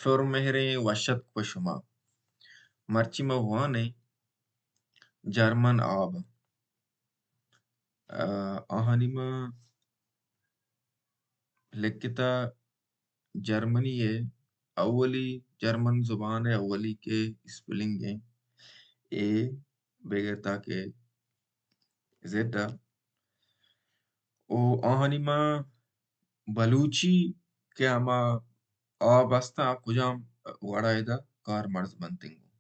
پر مہریں وش اتک پہ شما۔ مرچی ما وانیں جرمن آب۔ آ، آہانی ما لکھتا جرمنی ءِ اولی، جرمن زبان ءِ اولی کہ اسپلنگ ایں، اے بگر تاکہ زد ءَ۔ او آہانی ما بلوچی کہ ہما آب است اَنت، آ کجام وڑ ءَ ادا کارمرز بنتیں گوں؟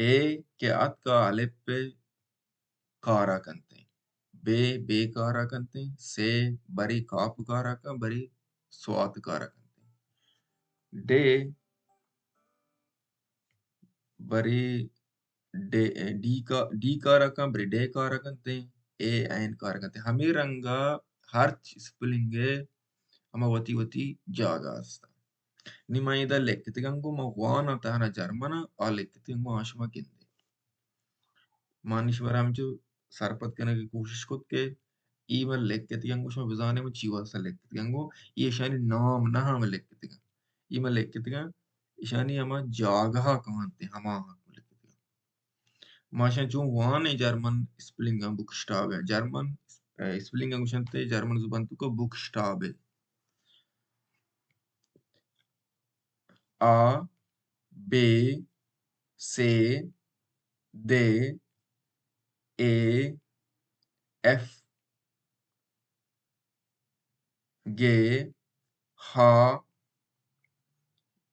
اے کہ اتکا الپ ءِ کارا کنتیں۔ بے، بے کارا کنتیں۔ سے، برے کاپ کارا کن، برے سوات کارا کنتیں۔ ڈے، برے ڈے، ڈی کا، ڈی کارا کن، برے ڈے کارا کنتیں۔ اے، عین کارا کنتیں۔ ہمے رنگا ہرچ اسپلنگ ءِ ہما وتی وتی جاگہ است۔ نی من ادا لکھتگاں گوں، من واناں تہنا جرمن ءَ، آ لکھتگاں گوں، آ شما گندے۔ من ایشی ءَ را ہمچو سرپد کنگ ءِ کوشش کت کہ اے من لکھتگاں گوں، شما بزانے من چی واسطہ لکھتگاں گوں، اے ایشانی نام نہ ہم لکھتگاں۔ اے من لکھتگاں، ایشانی ہما جاگہ کانتے ہما لکھتگاں۔ ما اشاں چون وانیں جرمن اسپلنگاں، بکشتاباں۔ جرمن، اے، اسپلنگاں گوشنت، جرمن زبان توکا بکشتابے۔ آ، بے، سے، دے، اے، ایف، گے، ہا،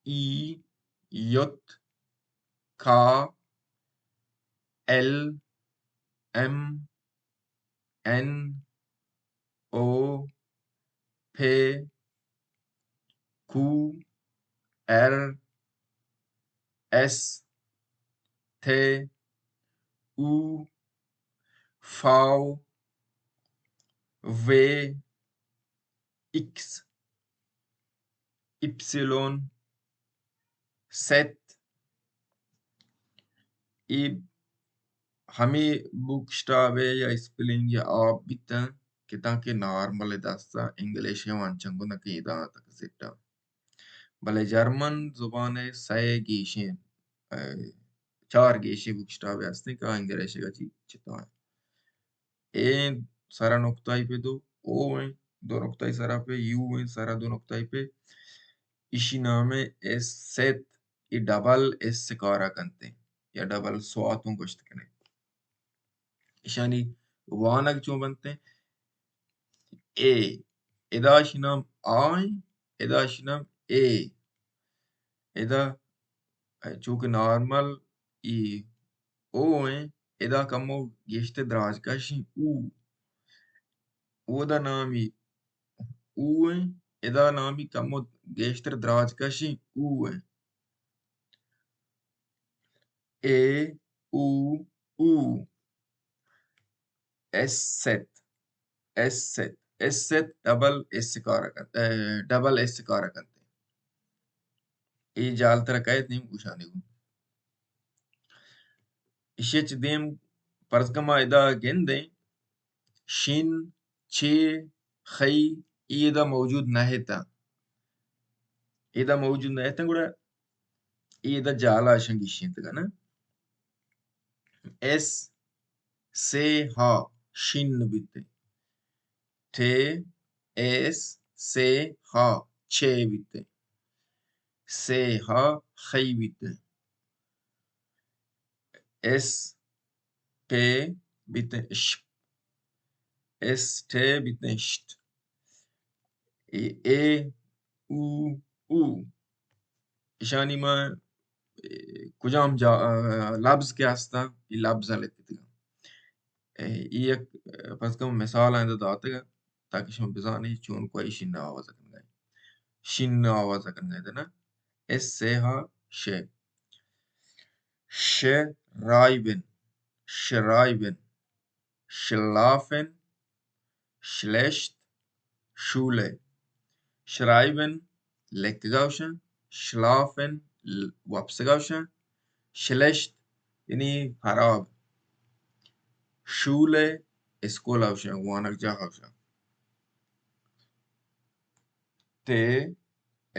ای، یوت، کا، ایل، ایم، این، او، پے، کو، ار، ایس، تے، او، فاو، وے، ایکس، ایپسیلون، سیت، اے ہمے بکشتاب ءِ یا اسپلنگ یا آب بیتاں کہ تانکہ نارمل دستا انگلش ءَ وانچنگو نہ کہ ادا تک زٹا۔ بلے جرمن زبان ءِ سئے گیشیں، اے، چار گیشیں بکشتاب ہستیں کہ آ انگلش ءَ چی چتائیں۔ اے سرا نقطہ ای پہ دو، او ایں دو نقطہ ای سرا پہ، یو ایں سرا دو نقطہ ای پہ۔ ایشی نام ءَ ایس ست، اے ڈبل ایس کارا کنتے یا ڈبل سواتوں گوشت کنے۔ ایشانی وانگ چون بنتے؟ اے، ادا ایشی نام آ ایں، ادا ایشی نام اے۔ ادا چونکہ نارمل ای او ایں، ادا کمو گیشتر دراج کشیں او۔ اودا نامی او ایں، ادا نامی کمو گیشتر دراج کشیں او ایں۔ اے، او، او۔ ایس ست، ایس ست، ایس ست ڈبل ایس کار کنت، اے، ڈبل ایس کار کنت۔ اے جال ترا کئیت نیم گوشانی گوں۔ ایشی چہ دیم پرز کن ما ادا گندیں، شین، چے، خی، اے ادا موجود نہ اتاں۔ ادا موجود نہ اتاں، گڑا اے ادا جالا اشاں گیشینتگ نا۔ ایس، سے، ہا، شین بیتے۔ ٹے، ایس، سے، ہا، چے بیتے۔ سے، ہا، خی بیتے۔ ایس، ٹے بیتیں اشپ۔ ایس ٹے بیتیں اشت۔ اے، اے، او، او۔ ایشانی ما، اے، کجام جا، آ، لبز کہ ہستاں، اے لبزاں لکھتگاں۔ اے، اے یک، آ، پس کم مثال آئندہ داتگا۔ تاکہ شما بزانے چون کوئی شین آواز کنگا۔ شین آواز کنگا دنا۔ ایس سے ہا شے۔ شرائبن، شرائبن، شلافن، شلیشت، شولے۔ شرائبن لکھگا گوشن، شلافن ل-، وپسگا گوشن، شلیشت یعنی خراب۔ شولے اسکول ءَ گوشن، وانگجاہ ءَ گوشن۔ تے،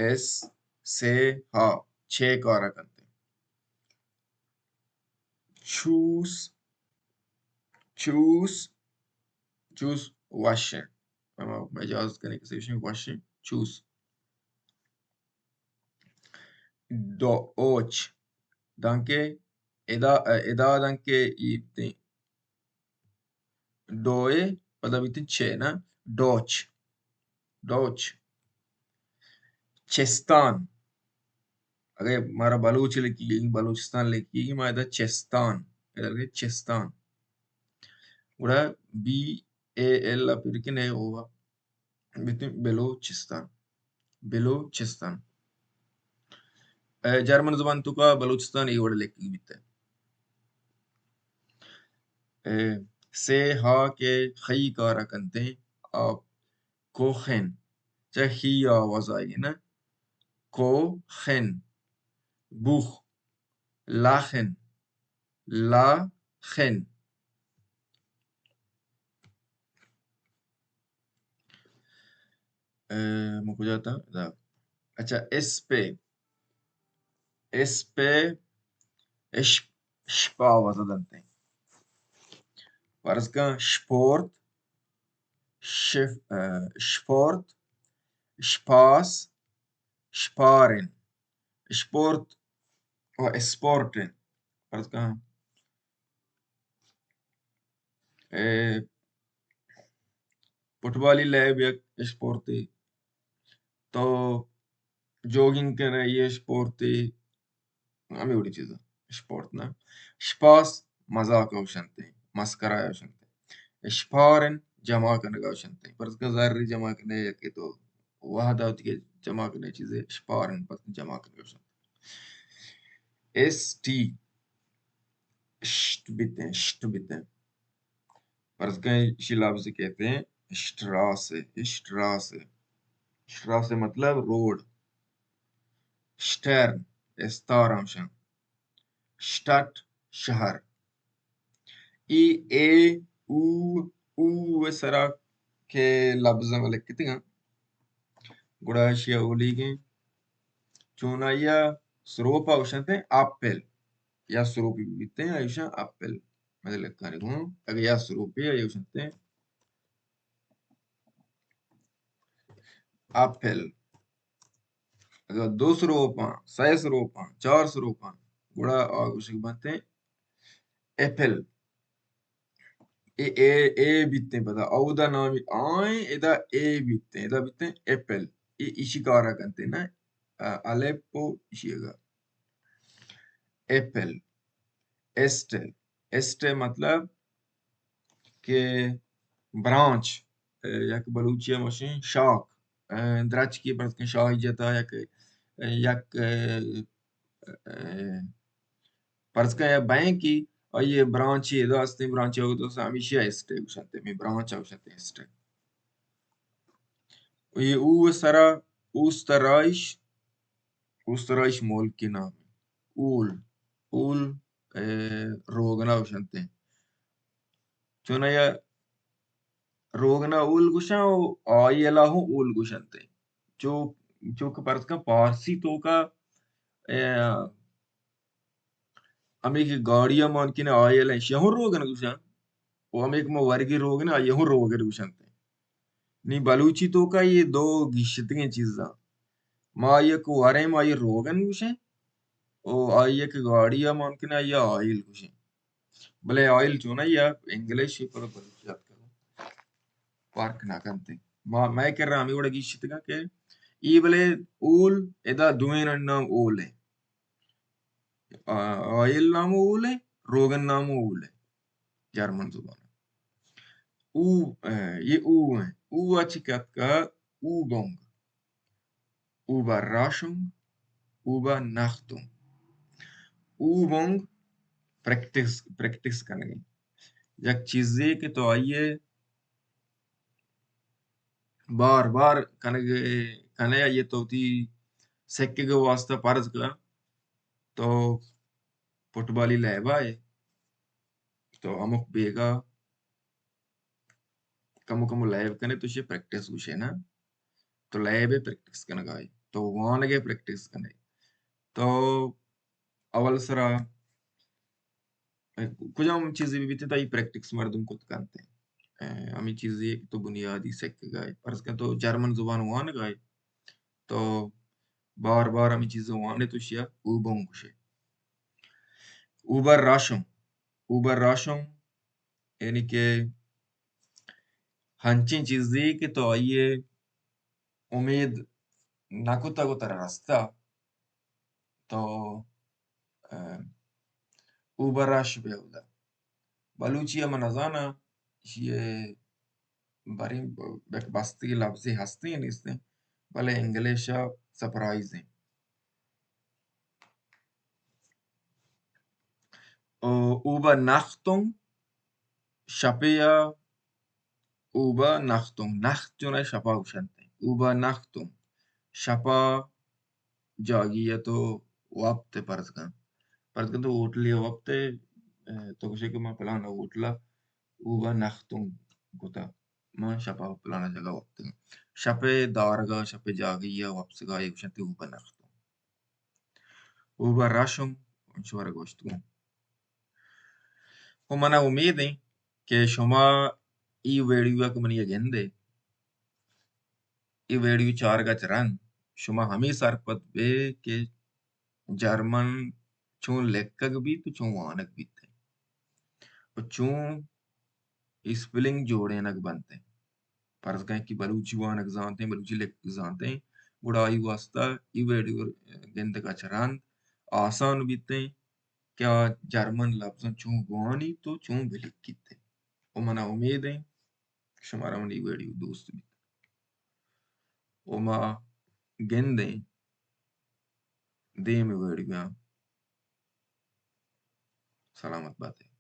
ایس، سے، ہا، چے کارا کنتے۔ چوس، چوس، چوس وشیں۔ ہما مجاز کنے کسے وشیں، وشیں، چوس۔ ڈوچ، دانکہ ادا، ادا دانکہ ای بیتیں۔ ڈوئے، پدا بیتیں چے نا، ڈوچ۔ ڈوچ۔ چستان۔ اگہ مارا بلوچ لکھیگی، بلوچستان لکھیگی، ما ادا چستان۔ ادا لکھیں چستان۔ گڑا بی اے ایل ء پر کنے او بیتیں بلوچستان۔ بلوچستان۔ اے، جرمن زبان توکا بلوچستان اے وڑ لکھگ بیتہ۔ اے، سے ہا کہ خی کارا کنتیں، آپ کوخن، چہ خی آواز آئی نا، کوخن، بوخ، لاخن، لاخن۔ اے، من کجا تاں؟ ادا۔ اچھا، اسپے۔ اسپے، اش-، اشپا وزدنتے۔ فرض کن، شپورت، شف-، اے، شپورت، شپاس، شپارن۔ اشپورت و اسپورٹ انت۔ فرض کن، اے، فٹبالی لیب یک اشپورتے۔ تو جوگنگ کنے، یہ اشپورتے۔ ہمے وڑی چیزا۔ اشپورت نا۔ شپاس مزاق اوشنتے، مسکرا اوشنتے۔ اشپارن جمع کنگا اوشنتے۔ فرض کن زر جمع کنے، یکے تو وہد آتی کہ جمع کنے چیزے، اشپارن پس جمع کنگا اوشنتے۔ ایس ٹی، اشت بیتیں، اشت بیتیں۔ فرض کن ایشی لفظ کہتے ہیں اشتراسے، اشتراسے۔ اشتراسے مطلب روڈ۔ شٹرن، استار ہمشن۔ شٹٹ، شہر۔ ای اے او، او سرا کہ لبز ہم لکھتگاں، گڑا اشی اولیگیں چونائیا سروپا اوشنتے اپل، یا سروپی بیتے ہیں ایشاں اپل۔ مطلب لکھانی گوں، اگہ یا سروپی یا اوشنتے اپل۔ اگہ دو سروپاں، سئے سروپاں، چار سروپاں، گڑا آ گوشگ بنتیں ایپل۔ اے، اے، اے بیتیں پدا۔ اودا نامی آئیں، ادا اے بیتیں، ادا بیتیں ایپل۔ اے ایشی کارا کنتیں نا، آ، الپ و ایشی اگا۔ ایپل۔ ایسٹ۔ ایسٹ مطلب کہ برانچ، اے، یک بلوچی ء مشیں شاک، اے، درچکی پرز کن شاہی جتا یک، اے، یک، اے، اے، پرز کن یا بینکی، آئی برانچی ادا استیں، برانچی اگو دوست ہمیشی اسٹے گوشنتے، می برانچ گوشنتے اسٹے۔ یہ او سرا اوسترائش، اوسترائش ملک نام۔ اول، اول، اے، روگنا گوشنتے۔ چونا یا روگنا اول گوشاں و آئیلا ہوں اول گوشنتے۔ چو، چو کہ پرز کن پارسی توکا، اے، ہمے کہ گاڑی ء مان کن آئل ایشی ء ہوں روگن گوشاں، و ہمے کہ ما ورگی روگن آئی ء ہوں روگن گوشنت۔ نی بلوچی توکا یہ دو گیشتگیں چیزاں۔ ما آئی ء کہ وریں ما آئی ء روگن گوشیں، و آئی ء کہ گاڑی ء مان کن آئی ء آئل گوشیں۔ بلے آئل چونائی ء انگلش پر بلوچی اتکگ فرق نہ کنت۔ ما، مئے کرا ہمے وڑا گیشتگاں کہ ای بلے اول ادا دوئینانی نام اول ایں۔ آ، آئل نام اول ایں، روگن نام اول ایں۔ جرمن زبان۔ او، اے، یہ او ایں۔ او ء چی کتکا؟ او بونگ۔ او با راشونگ، او با نختونگ۔ او بونگ پریکٹس، پریکٹس کنگی۔ یک چیزے کہ تو آئیے بار بار کنگ، کنے آئیے تو تی سکگ واسطہ پرز کا تو فٹبالی لیبا ہے تو ہمک بیگا کمو کمو لیب کنے تو شے پریکٹس گوشے نا۔ تو لیب ءَ پریکٹس کنگ ءَ ئے، تو وانگ ءَ پریکٹس کن ئے، تو اول سرا کجام چیزے بہ بیت، تئی پریکٹس مردم کت کنت۔ اے، ہمے چیزے کہ تو بنیادی سکگ ءَ ئے۔ فرض کن تو جرمن زبان وانگ ءَ ئے، تو بار بار ہمے چیز وان ئے، تو شیا اوبن گوش ئے۔ اوبر راشم، اوبر راشم، یعنی کہ ہنچیں چیزے کہ تو آئی ءَ امید نہ کتگ ءُ ترا رستہ، تو، ا، اوبر راشم بہ اودا۔ بلوچی ءَ من نزاناں، ایشی ءَ باریں یک بستگیں لبزے ہستیں یا نیستیں، بلے انگلش ءَ سرپرائز ایں۔ او، اوبر نختونگ، شپے ءَ اوبر نختونگ، نخت چون ءَ شپا گوشنت۔ اوبر نختونگ، شپا جاگہے ءَ تو وپت ئے، فرض کن۔ فرض کن تو ہوٹلے ءَ وپت ئے، ا، تو گوش ئے کہ من پلان ہوٹل ءَ اوبر نختونگ کتہ، من شپا پلان جاگہ وپتگاں۔ شپے دارگ ءَ، شپے جاگہے ءَ وپسگ ءَ اے گوشنت اوبر نختونگ۔ اوبر راشم، انچو ورگ گوشتگوں۔ و منا امید ایں کہ شما ای ویڈیو ءَ کہ منی ءَ گندے، ای ویڈیو چارگ ءَ چہ رند شما ہمے سرپد بے کہ جرمن چون لکھگ بیت و چون وانگ بیت و چون اسپیلنگ جوڑینگ بنت۔ فرض کن کہ بلوچی وانگ زانت ایں، بلوچی لکھگ زانت ایں، گڑا آئی واسطہ ای ویڈیو گندگ ءَ چہ رند آسان بیت ایں کہ آ جرمن لبزاں چون بوانیت و چون بلکیت۔ و منا امید ایں کہ شمارا منی ویڈیو دوست بیت۔ و ما گندیں دیم ویڈیو ءَ۔ سلامت بات ئے۔